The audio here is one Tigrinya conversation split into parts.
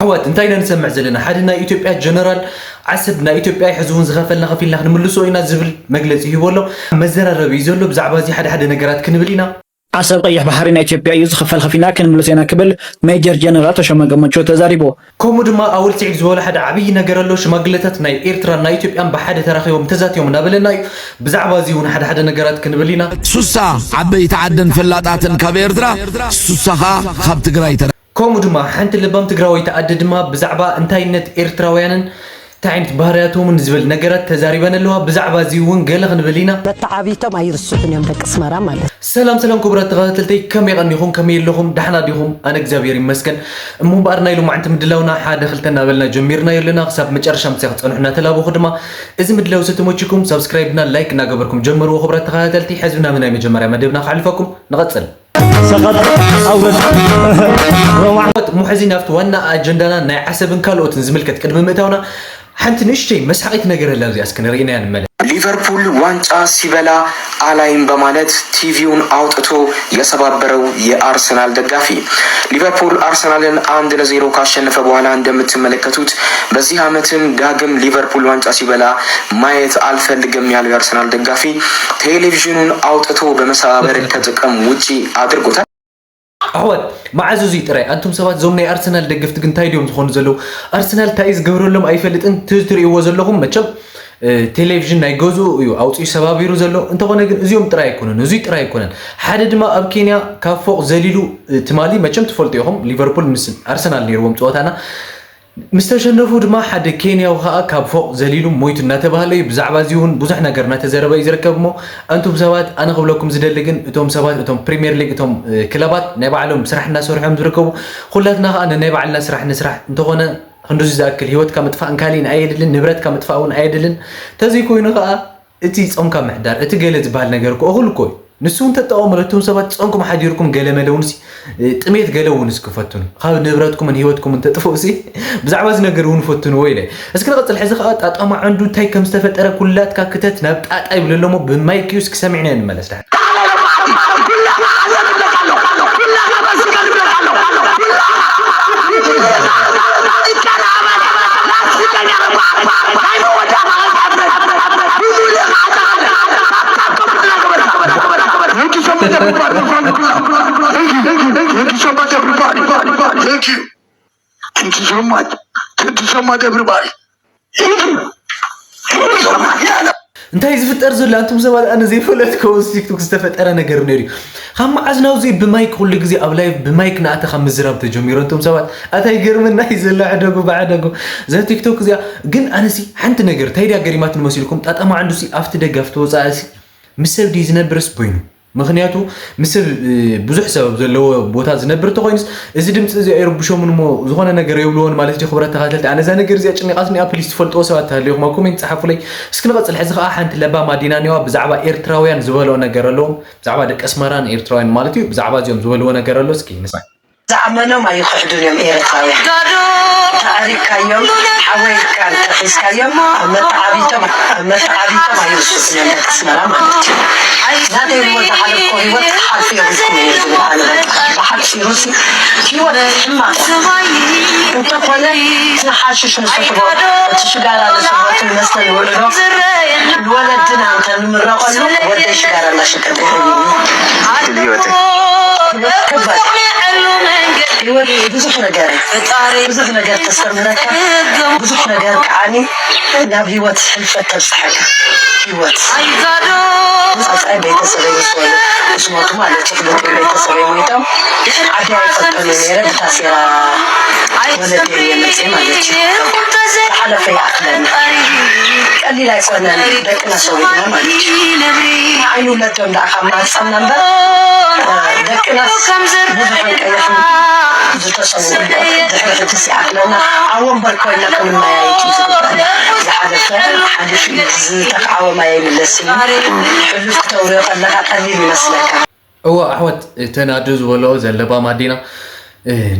ኣሕዋት እንታይ ኢና ንሰምዕ ዘለና? ሓደ ናይ ኢትዮጵያ ጀነራል ዓሰብ ናይ ኢትዮጵያ ሕዚ እውን ዝኸፈልና ከፊልና ክንምልሶ ኢና ዝብል መግለፂ ሂቦ ኣሎ። መዘራረቢ እዩ ዘሎ። ብዛዕባ እዚ ሓደ ሓደ ነገራት ክንብል ኢና። ዓሰብ ቀይሕ ባሕሪ ናይ ኢትዮጵያ እዩ፣ ዝኽፈል ከፊልና ክንምልሶ ኢና ክብል ሜጀር ጀነራል ተሾመ ገመቹ ተዛሪቡ። ከምኡ ድማ ኣወል ስዒድ ዝበሎ ሓደ ዓብዪ ነገር ኣሎ። ሽማግለታት ናይ ኤርትራን ናይ ኢትዮጵያን ብሓደ ተራኺቦም ተዛትዮም እናበለና እዩ። ብዛዕባ እዚ እውን ሓደ ሓደ ነገራት ክንብል ኢና። ሱሳ ዓበይቲ ዓድን ፈላጣትን ካብ ኤርትራ፣ ሱሳ ኸኣ ካብ ትግራይ ተረ ከምኡ ድማ ሓንቲ ለባም ትግራወይቲ ኣደ ድማ ብዛዕባ እንታይነት ኤርትራውያንን እንታይ ዓይነት ባህርያቶምን ዝብል ነገራት ተዛሪበን ኣለዋ። ብዛዕባ እዚ እውን ገለ ክንብል ኢና። መተዓቢቶም ኣይርስሑን እዮም ደቂ ኣስመራ ማለት። ሰላም ሰላም ክቡራት ተኸታተልተይ፣ ከመይ ቀኒኹም? ከመይ ኣለኹም? ዳሕና ዲኹም? ኣነ እግዚኣብሔር ይመስገን። እሞ እምበኣር ናይ ሎማዕንቲ ምድላውና ሓደ ክልተ እናበልና ጀሚርናዮ ኣለና። ክሳብ መጨረሻ ምሳይ ክትጸንሑ እናተላበኹ ድማ፣ እዚ ምድላው ዝተመችኩም ሳብስክራይብ እና ላይክ እናገበርኩም ጀምርዎ። ክቡራት ተኸታተልቲ፣ ሕዚ ናብ ናይ መጀመርያ መደብና ከሕልፈኩም። ንቐጽል። ሰቐጥ ኣውረድ ሮማዕ። ሙሐዚ ናብቲ ዋና ኣጀንዳና ናይ ዓሰብን ካልኦትን ዝምልከት ቅድሚ ምእታውና ሓንቲ ንእሽተይ መስሓቒት ነገር ኣላ፣ እዚኣ እስኪ ንርእይናያ ንመለስ። ሊቨርፑል ዋንጫ ሲበላ ኣላይም በማለት ቲቪውን ኣውጥቶ የሰባበረው የኣርሰናል ደጋፊ። ሊቨርፑል ኣርሰናልን አንድ ለዜሮ ካሸነፈ በኋላ እንደምትመለከቱት በዚህ ዓመትም ዳግም ሊቨርፑል ዋንጫ ሲበላ ማየት አልፈልግም ያለው የአርሰናል ደጋፊ ቴሌቪዥኑን አውጥቶ በመሰባበር ከጥቅም ውጪ አድርጎታል። ኣሕዋት መዓዝ እዙይ ጥራይ? ኣንቱም ሰባት እዞም ናይ ኣርሰናል ደገፍቲ ግን እንታይ ድዮም ዝኾኑ ዘለዉ? ኣርሰናል እንታይ እዩ ዝገብረሎም ኣይፈልጥን። እቲ ትርእይዎ ዘለኹም መቸም ቴሌቪዥን ናይ ገዝኡ እዩ ኣውፂኡ ሰባቢሩ ዘሎ። እንተኾነ ግን እዚኦም ጥራይ ኣይኮነን፣ እዙይ ጥራይ ኣይኮነን። ሓደ ድማ ኣብ ኬንያ ካብ ፎቕ ዘሊሉ ትማሊ መቸም ትፈልጡ ኢኹም ሊቨርፑል ምስ ኣርሰናል ነይርዎም ፀወታና ምስ ተሸነፉ ድማ ሓደ ኬንያዊ ኸኣ ካብ ፎቕ ዘሊሉ ሞይቱ እናተባህለ እዩ። ብዛዕባ እዚ እውን ብዙሕ ነገር እናተዘረበ እዩ ዝርከብ። እሞ ኣንቱም ሰባት ኣነ ክብለኩም ዝደሊ ግን እቶም ሰባት እቶም ፕሪምየር ሊግ እቶም ክለባት ናይ ባዕሎም ስራሕ እናሰርሑ እዮም ዝርከቡ። ኩላትና ኸኣ ነናይ ባዕልና ስራሕ ንስራሕ። እንተኾነ ክንድዚ ዝኣክል ህይወትካ ምጥፋእን ካሊእን ኣየድልን፣ ንብረትካ ምጥፋእ እውን ኣየድልን። ተዘይኮይኑ ኸኣ እቲ ጾምካ ምሕዳር፣ እቲ ገለ ዝበሃል ነገር እኮ እኹል እኮ እዩ። ንሱ እውን ተጠቐሙ፣ ነቶም ሰባት ጾምኩም ሓዲርኩም ገለ መለ እውን ጥሜት ገለ እውን እስኪ ፈትኑ። ካብ ንብረትኩምን ህይወትኩምን ተጥፍኡ ሲ ብዛዕባ እዚ ነገር እውን ፈትንዎ ኢለ። እስኪ ንቐጽል። ሕዚ ኸኣ ጣጣ ማዓንዱ እንታይ ከም ዝተፈጠረ ኩላትካ ክተት ናብ ጣጣ ይብለሎ እሞ ብማይክ እዩ እስኪ ሰሚዕናዮ ንመለስ። ደሓን እንታይ ዝፍጠር ዘሎ ኣንቱም ሰባት? ኣነ ዘይፈለጥከ ቲክቶክ ዝተፈጠረ ነገር ነይሩ እዩ። ካብ መዓዝ ናውዚ ብማይክ ኩሉ ግዜ ኣብ ላይቭ ብማይክ ንኣተኻ ምዝራብ ተጀሚሩ? ኣንቱም ሰባት ኣታ ይገርመና እዩ ዘሎ። ዕደጉ ብዕደጉ እዛ ቲክቶክ እዚኣ ግን ኣነሲ ሓንቲ ነገር እንታይ ድያ ገሪማትኒ መሲልኩም? ጣጣ ማዓንዱሲ ኣብቲ ደገ ኣብቲ ወፃእሲ ምስ ሰብ ድዩ ዝነብርስ በይኑ? ምኽንያቱ ምስ ሰብ ብዙሕ ሰብ ኣብ ዘለዎ ቦታ ዝነብር እንተኾይኑስ እዚ ድምፂ እዚ ኣይርብሾምን እሞ ዝኾነ ነገር የብልዎን ማለት ድዩ? ክቡራት ተኸታተልቲ ኣነ እዛ ነገር እዚኣ ጨኒቓትኒ እያ። ፕሊስ ትፈልጥዎ ሰባት ተሃሊኹም ኣብ ኮሜንት ፀሓፉለይ። እስኪ ንቐፅል። ሕዚ ኸዓ ሓንቲ ለባም ኣዴና እኒዋ ብዛዕባ ኤርትራውያን ዝበልኦ ነገር ኣለዎም። ብዛዕባ ደቂ ኣስመራን ኤርትራውያን ማለት እዩ። ብዛዕባ እዚኦም ዝበልዎ ነገር ኣሎ። እስኪ ንስማዕ። ዝኣመኖም ኣይኽሕዱን እዮም ኤረትራውያን። እንተ ኣሪግካዮም ሓወይ ኢልካ እንተ ሒዝካዮም ኣብ መተዓቢቶም ኣብ መተዓቢቶም ኣይውስኹን እዮም ደቂ ኣስመራ ማለት እዩ። ናተይ እሞ ዝሓለፍኮ ሂወት ክሓልፎ የብልኩምን እየ ዝብል ኣነ በቃ ብሓጺሩሲ ሂወት ሕማቕ እያ። እንተኾነ እቲ ሓሽሽ ንስሕቦ እቲ ሽጋራ ንስሕቦ እቲ መስተ ንውዕሎ ንወለድና እንተ ንምረቐሉ ወደይ ሽጋራ እናሸጠ ድሕሪ ይብል። ክበል ህይወት ብዙሕ ነገር እዩ። ብዙሕ ነገር ተስተምህረካ፣ ብዙሕ ነገር ከዓኒ ናብ ህይወት ህልፈት ተብፅሐካ። ህይወት ፃፃይ ቤተሰበይ ምስ ወለ ምስ ሞቱ ማለት እዩ። ክልተ ቤተሰበይ ሞይቶም ዓዲ ኣይፈልጦን እየ ነይረ ብታሴራ ወለደይ እየ መፅእ ማለት እዩ። ዝሓለፈ ይኣክለና። ቀሊል ኣይኮነን ደቅና ሰዊእና ማለት እዩ። ዓይኒ ውለዶም ደኣ ካብ ማህፀንና እምበር ደቅናስ ብዙሕን ቀይሕን ዝተሰውኡ እዮም። ድሕሪ ሕጂ ሲኣክለና ኣብ ወንበር ኮይና ክንመያየጥ እዩ ዝግባእ። ዝሓለፈ ሓሊፉ እዩ። ዝተክዓወ ማይ ኣይምለስን እዩ። ሕሉፍ ክተውርዮ ከለኻ ቀሊል ይመስለካ። እወ ኣሕዋት እተን ኣዶ ዝበልኦ ዘለባ ማዲና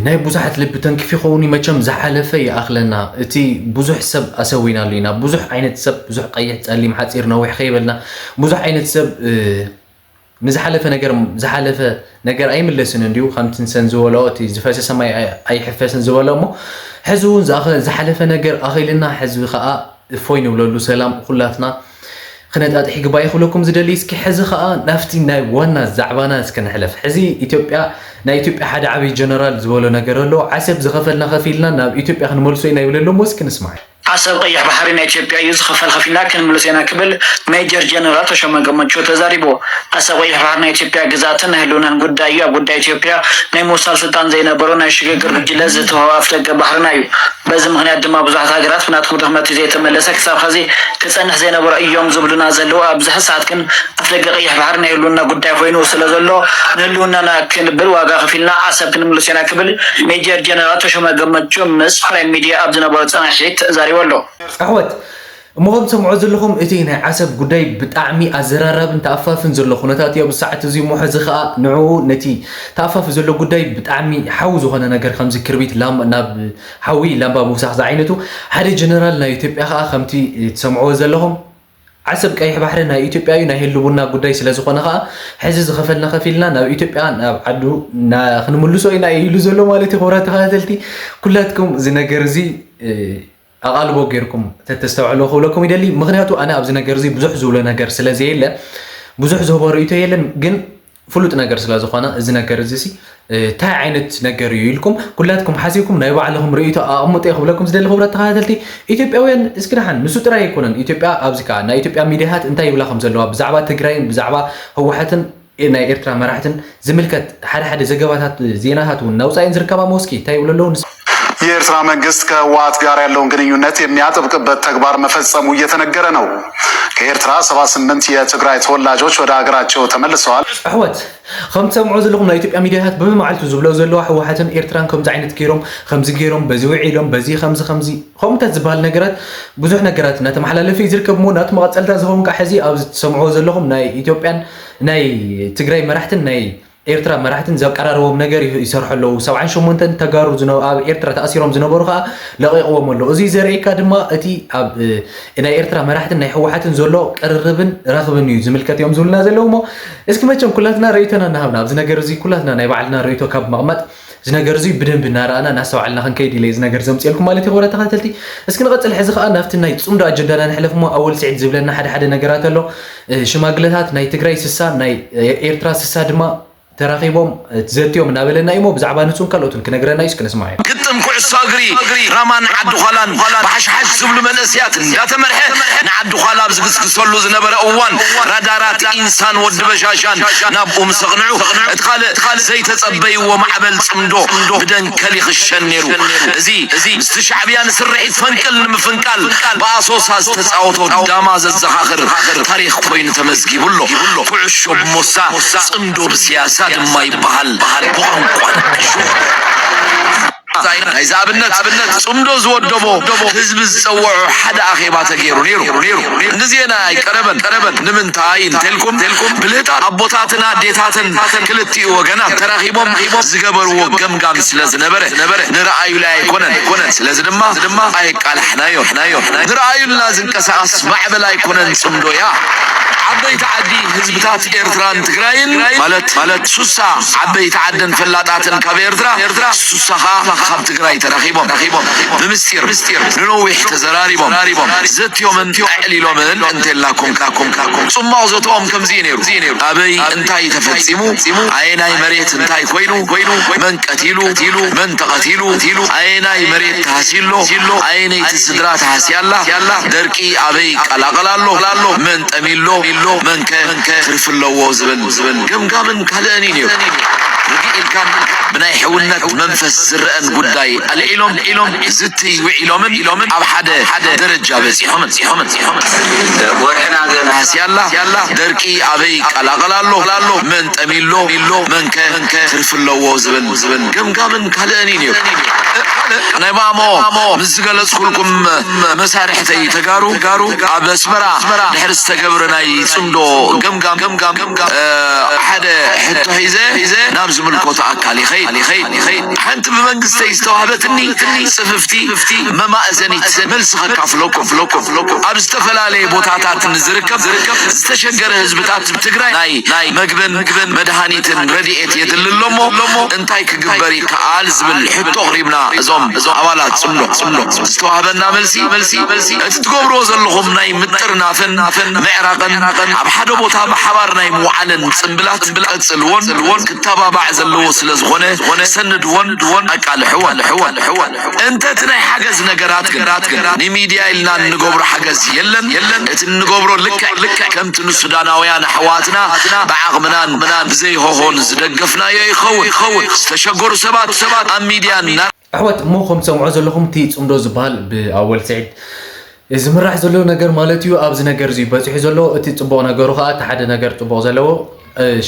ናይ ብዙሓት ልቢ ተንኪፍ ይኸውን እዩ መቸም ዝሓለፈ ይኣኽለና እቲ ብዙሕ ሰብ ኣሰዊናሉ ኢና ብዙሕ ዓይነት ሰብ ብዙሕ ቀይሕ ጸሊም ሓጺር ነዊሕ ከይበልና ብዙሕ ዓይነት ሰብ ንዝሓለፈ ነገር ዝሓለፈ ነገር ኣይምለስን እንዲዩ፣ ከምቲ ንሰን ዝበልኦ፣ እቲ ዝፈሰሰ ማይ ኣይ- ኣይሕፈስን ዝበሎ እሞ፣ ሕዚ እውን ዝኣኸ- ዝሓለፈ ነገር ኣኺልና፣ ሕዚ ከዓ እፎይ ንብለሉ፣ ሰላም ኩላትና ክነጣጥሕ ይግባእ ክብለኩም ዝደሊ። እስኪ ሕዚ ከዓ ናብቲ ናይ ዋና ዛዕባና እስኪ ንሕለፍ። ሕዚ ኢትዮጵያ፣ ናይ ኢትዮጵያ ሓደ ዓብዪ ጀነራል ዝበሎ ነገር ኣሎ። ዓሰብ ዝኸፈልና ከፊልና ናብ ኢትዮጵያ ክንመልሶ ኢና ይብል ኣሎ እሞ፣ እስኪ ንስማዕ። ዓሰብ ቀይሕ ባሕሪ ናይ ኢትዮጵያ እዩ፣ ዝኸፈል ከፊልና ክንምልስ ኢና ክብል ሜጀር ጀነራል ተሾመ ገመቹ ተዛሪቡ። ዓሰብ ቀይሕ ባሕሪ ናይ ኢትዮጵያ ግዝኣትን ናይ ህልውናን ጉዳይ እዩ። ኣብ ጉዳይ ኢትዮጵያ ናይ ምውሳል ስልጣን ዘይነበሮ ናይ ሽግግር ጉጅለ ዝተዋህቦ ኣፍደገ ባሕርና እዩ። በዚ ምኽንያት ድማ ብዙሓት ሃገራት ብናትኩም ድኽመት እዩ ዘይተመለሰ ክሳብ ኸዚ ክጸንሕ ዘይነበሮ እዮም ዝብሉና ዘለዉ። ኣብዚ ሰዓት ግን ኣፍደገ ቀይሕ ባሕሪ ናይ ህልውና ጉዳይ ኮይኑ ስለ ዘሎ ንህልውናና ክንብል ዋጋ ከፊልና ዓሰብ ክንምልስ ኢና ክብል ሜጀር ጀነራል ተሾመ ገመቹ ምስ ፕራይም ሚድያ ኣብ ዝነበሮ ጻንሒት ተዛሪቡ ኣሎ። ኣሕዋት፣ እሞ ከም ትሰምዖ ዘለኹም እቲ ናይ ዓሰብ ጉዳይ ብጣዕሚ ኣዘራራብን ተኣፋፍን ዘሎ ኩነታት እዩ ኣብዚ ሰዓት እዚ እሞ፣ ሕዚ ኸኣ ንዕኡ ነቲ ተኣፋፊ ዘሎ ጉዳይ ብጣዕሚ ሓዊ ዝኾነ ነገር ከምዚ ክርቢት ላም ናብ ሓዊ ላምባ ምውሳኽ ዝዓይነቱ ሓደ ጀነራል ናይ ኢትዮጵያ ኸኣ ከምቲ ትሰምዕዎ ዘለኹም ዓሰብ ቀይሕ ባሕሪ ናይ ኢትዮጵያ እዩ፣ ናይ ህልውና ጉዳይ ስለ ዝኾነ ኸኣ ሕዚ ዝኸፈልና ከፊልና ናብ ኢትዮጵያ ናብ ዓዱ እና- ክንምልሶ ኢና ኢሉ ዘሎ ማለት እዩ። ክቡራት ተኸታተልቲ ኩላትኩም እዚ ነገር እዚ ኣቓልቦ ጌርኩም ተተስተውዕልዎ ክብለኩም ይደሊ። ምኽንያቱ ኣነ ኣብዚ ነገር እዚ ብዙሕ ዝብሎ ነገር ስለ ዘየለ ብዙሕ ዝህቦ ርእይቶ የለን፣ ግን ፍሉጥ ነገር ስለ ዝኾነ እዚ ነገር እዚ ሲ እንታይ ዓይነት ነገር እዩ ኢልኩም ኩላትኩም ሓሲብኩም ናይ ባዕልኹም ርእይቶ ኣቐምጡ እየ ክብለኩም ዝደሊ። ክቡራት ተኸታተልቲ ኢትዮጵያውያን፣ እስኪ ደሓን ንሱ ጥራይ ኣይኮነን። ኢትዮጵያ ኣብዚ ከኣ ናይ ኢትዮጵያ ሚድያታት እንታይ ይብላ ከም ዘለዋ ብዛዕባ ትግራይን ብዛዕባ ህወሓትን ናይ ኤርትራ መራሕትን ዝምልከት ሓደ ሓደ ዘገባታት ዜናታት እውን ናውፃኢን ዝርከባ ሞስኪ እንታይ ይብሉ ኣለዉ ንስ የኤርትራ መንግስት ከህወሓት ጋር ያለውን ግንኙነት የሚያጥብቅበት ተግባር መፈጸሙ እየተነገረ ነው። ከኤርትራ ሰባ ስምንት የትግራይ ተወላጆች ወደ ሀገራቸው ተመልሰዋል። ኣሕዋት፣ ከም ትሰምዑ ዘለኹም ናይ ኢትዮጵያ ሚድያታት በብመዓልቱ ዝብሎ ዘለዋ ህወሓትን ኤርትራን ከምዚ ዓይነት ገይሮም ከምዚ ገይሮም በዚ ውዒሎም በዚ ከምዚ ከምዚ ከምኡታት ዝበሃል ነገራት ብዙሕ ነገራት እናተመሓላለፈ እዩ ዝርከብ እሞ ናቱ መቐፀልታ ዝኸውን ከዓ ሕዚ ኣብዚ ትሰምዕዎ ዘለኹም ናይ ኢትዮጵያን ናይ ትግራይ መራሕትን ናይ ኤርትራ መራሕትን ዘቀራርቦም ነገር ይሰርሑ ኣለዉ። ሰብዓን ሸሞንተን ተጋሩ ኣብ ኤርትራ ተኣሲሮም ዝነበሩ ከዓ ለቒቕዎም ኣለዉ። እዚ ዘርእየካ ድማ እቲ ኣብ ናይ ኤርትራ መራሕትን ናይ ህወሓትን ዘሎ ቅርርብን ረኽብን እዩ ዝምልከት እዮም ዝብሉና ዘለዉ እሞ እስኪ መቸም ኩላትና ርእይቶና እናሃብና ኣብዚ ነገር እዚ ኩላትና ናይ ባዕልና ርእይቶ ካብ መቕማጥ እዚ ነገር እዚ ብደንቢ እናረኣና እናስተውዓልና ክንከይድ ኢለ እዚ ነገር ዘምፅኤልኩም ማለት እዩ። ክቡራት ተኸታተልቲ እስኪ ንቐፅል። ሕዚ ከዓ ናብቲ ናይ ፅምዶ ኣጀንዳና ንሕለፍ እሞ ኣወል ስዒድ ዝብለና ሓደ ሓደ ነገራት ኣሎ። ሽማግለታት ናይ ትግራይ ስሳ ናይ ኤርትራ ስሳ ድማ ተራኺቦም ዘትዮም እናበለና እዩሞ ብዛዕባ ንሱን ካልኦትን ክነግረና እዩ። እስኪ ንስማዕ። ግጥም ኩዕሶ እግሪ ራማን ዓዲ ዃላን ብሓሽሓሽ ዝብሉ መንእስያት እንዳተመርሐ ንዓዲ ዃላ ኣብ ዝግስግሰሉ ዝነበረ እዋን ራዳራት ኢንሳን ወዲ በሻሻን ናብኡ ምስ ኣቕንዑ እቲ ካልእ ዘይተጸበይዎ ማዕበል ጽምዶ ብደንከል ይኽሸን ነይሩ። እዚ ምስቲ ሻዕብያ ንስርሒት ፈንቅል ንምፍንቃል ብኣሶሳ ዝተጻወቶ ዳማ ዘዘኻኽር ታሪኽ ኮይኑ ተመዝጊቡ ኣሎ። ኩዕሾ ብሞሳ ጽምዶ ብስያሳ ድማ ይበሃል ብቋንቋ ደቂ ሽዋ። ናይዚ ኣብነት ጽምዶ ዝወደቦ ህዝቢ ዝጸወዖ ሓደ ኣኼባ ተገይሩ ነይሩ። ክንዲ ዜና ኣይቀረበን። ንምንታይ እንተልኩም ብልህታት ኣቦታትን ኣዴታትን ክልቲኡ ወገናት ተራኺቦም ዝገበርዎ ገምጋም ስለ ዝነበረ ንረኣዩላይ ኣይኮነን። ስለዚ ድማ ኣየቃላሕናዮን። ንረኣዩልና ዝንቀሳቐስ ማዕበል ኣይኮነን ጽምዶያ። ዓበይቲ ዓዲ ህዝብታት ኤርትራን ትግራይን ማለት ማለት ሱሳ ዓበይቲ ዓደን ፈላጣትን ካብ ኤርትራ ሱሳ ኸኣ ካብ ትግራይ ተራኺቦም ብምስጢር ንነዊሕ ተዘራሪቦም ዘትዮምን ኣዕሊሎምን እንተልና ኮንካ ኮንካ ጽማቕ ዘትኦም ከምዚ እዩ ነይሩ። ኣበይ እንታይ ተፈጺሙ ኣየናይ መሬት እንታይ ኮይኑ መን ቀቲሉ መን ተቐቲሉ ኣየናይ መሬት ተሃስዩ ኣሎ ኣየነይቲ ስድራ ተሃስያ ኣላ ደርቂ ኣበይ ይቀላቐል ኣሎ መን ጠምዩ ኣሎ መንከ ትርፊ ኣለዎ ዝብል ገምጋምን ካልእን እዩ ነይሩ። ርግእ ኢልካን ብናይ ሕውነት መንፈስ ዝረኣን ጉዳይ ኣልዒሎም ዝትይ ውዒሎምን ኣብ ሓደ ደረጃ በጺሖምን። ወርሕና ዘና ሃስያ ኣላ ደርቂ ኣበይ ይቀላቐል ኣሎ መን ጠምዩ ኣሎ መንከ ትርፊ ኣለዎ ዝብል ገምጋምን ካልእን እዩ ነይሩ። ናይ ማሞ ምስ ዝገለጽኩልኩም መሳርሕተይ ተጋሩ ኣብ ኣስመራ ድሕሪ ዝተገብረ ናይ ጽምዶ ገምጋም ሓደ ሕቶ ሒዘ ናብዚ ምልኮታ ኣካል ይኸይድ። ሓንቲ ብመንግስተይ ዝተዋህበትኒ ጽፍፍቲ መማእዘኒት መልሲ ከካፍለኩም። ኣብ ዝተፈላለየ ቦታታት ንዝርከብ ዝተሸገረ ህዝብታት ትግራይ ናይ መግብን መድሃኒትን ረድኤት የድሊ ኣሎ እሞ እንታይ ክግበር ይከኣል ዝብል ሕቶ ኣቕሪብና እዞም ኣባላት ጽምዶ ዝተዋህበና መልሲ እቲ ትገብርዎ ዘለኹም ናይ ምጥርናፍን ምዕራቕን ኣብ ሓደ ቦታ ብሓባር ናይ ምውዓልን ጽምብላት ቀጽልዎን ክተባባዕ ዘለዎ ስለ ዝኾነ ሰንድዎን ኣቃልሕዎን። እንተ እቲ ናይ ሓገዝ ነገራት ግን ንሚድያ ኢልና እንገብሮ ሓገዝ የለን። እቲ እንገብሮ ልክዕ ከምቲ ንሱዳናውያን ኣሕዋትና ብዓቕምናን ብዘይሆሆን ዝደገፍናዮ ይኸውን። ዝተሸገሩ ሰባት ኣብ ሚድያ እና ኣሕዋት እሞ ከም ትሰምዖ ዘለኹም እቲ ጽምዶ ዝበሃል ብኣወል ስዒድ ዝምራሕ ዘሎ ነገር ማለት እዩ ኣብዚ ነገር እዚ በፂሑ ዘሎ። እቲ ፅቡቕ ነገሩ ከዓ እቲ ሓደ ነገር ፅቡቕ ዘለዎ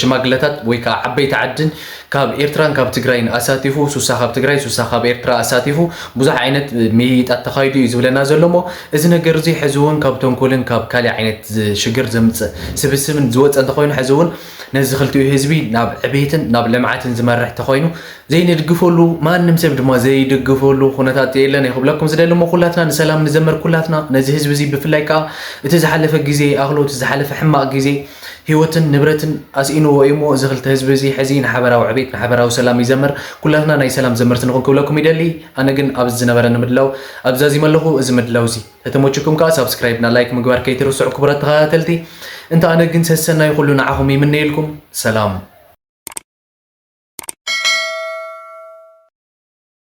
ሽማግለታት ወይ ከዓ ዓበይቲ ዓድን ካብ ኤርትራን ካብ ትግራይን ኣሳቲፉ ሱሳ ካብ ትግራይ ሱሳ ካብ ኤርትራ ኣሳቲፉ ብዙሕ ዓይነት ምይይጣት ተኻይዱ እዩ ዝብለና ዘሎ እሞ እዚ ነገር እዚ ሕዚ እውን ካብ ተንኮልን ካብ ካሊእ ዓይነት ሽግር ዘምፅእ ስብስብን ዝወፀ እንተኮይኑ ሕዚ እውን ነዚ ክልቲኡ ህዝቢ ናብ ዕቤትን ናብ ልምዓትን ዝመርሕ እንተኮይኑ ዘይንድግፈሉ ማንም ሰብ ድማ ዘይድግፈሉ ኩነታት የለን እየ ክብለኩም ዝደሊ እሞ ኩላትና ንሰላም ንዘመር ኩላትና ነዚ ህዝቢ እዚ ብፍላይ ከዓ እቲ ዝሓለፈ ግዜ ይኣኽሎ እቲ ዝሓለፈ ሕማቕ ግዜ ህይወትን ንብረትን ኣስኢንዎ እዩ እሞ እዚ ክልተ ህዝቢ እዚ ሕዚ ንሓበራዊ ዕቤት ንሓበራዊ ሰላም ይዘመር ኩላትና ናይ ሰላም ዘመርቲ ንኹን ክብለኩም ይደሊ ኣነ ግን ኣብዚ ዝነበረኒ ምድላው ኣብዛዚመ ኣለኹ እዚ ምድላው እዚ ተተመችኩም ከዓ ሳብስክራይብ እና ላይክ ምግባር ከይትርስዑ ክቡራት ተኸታተልቲ እንተ ኣነ ግን ሰሰናይ ኩሉ ንዓኹም ይምነየልኩም ሰላም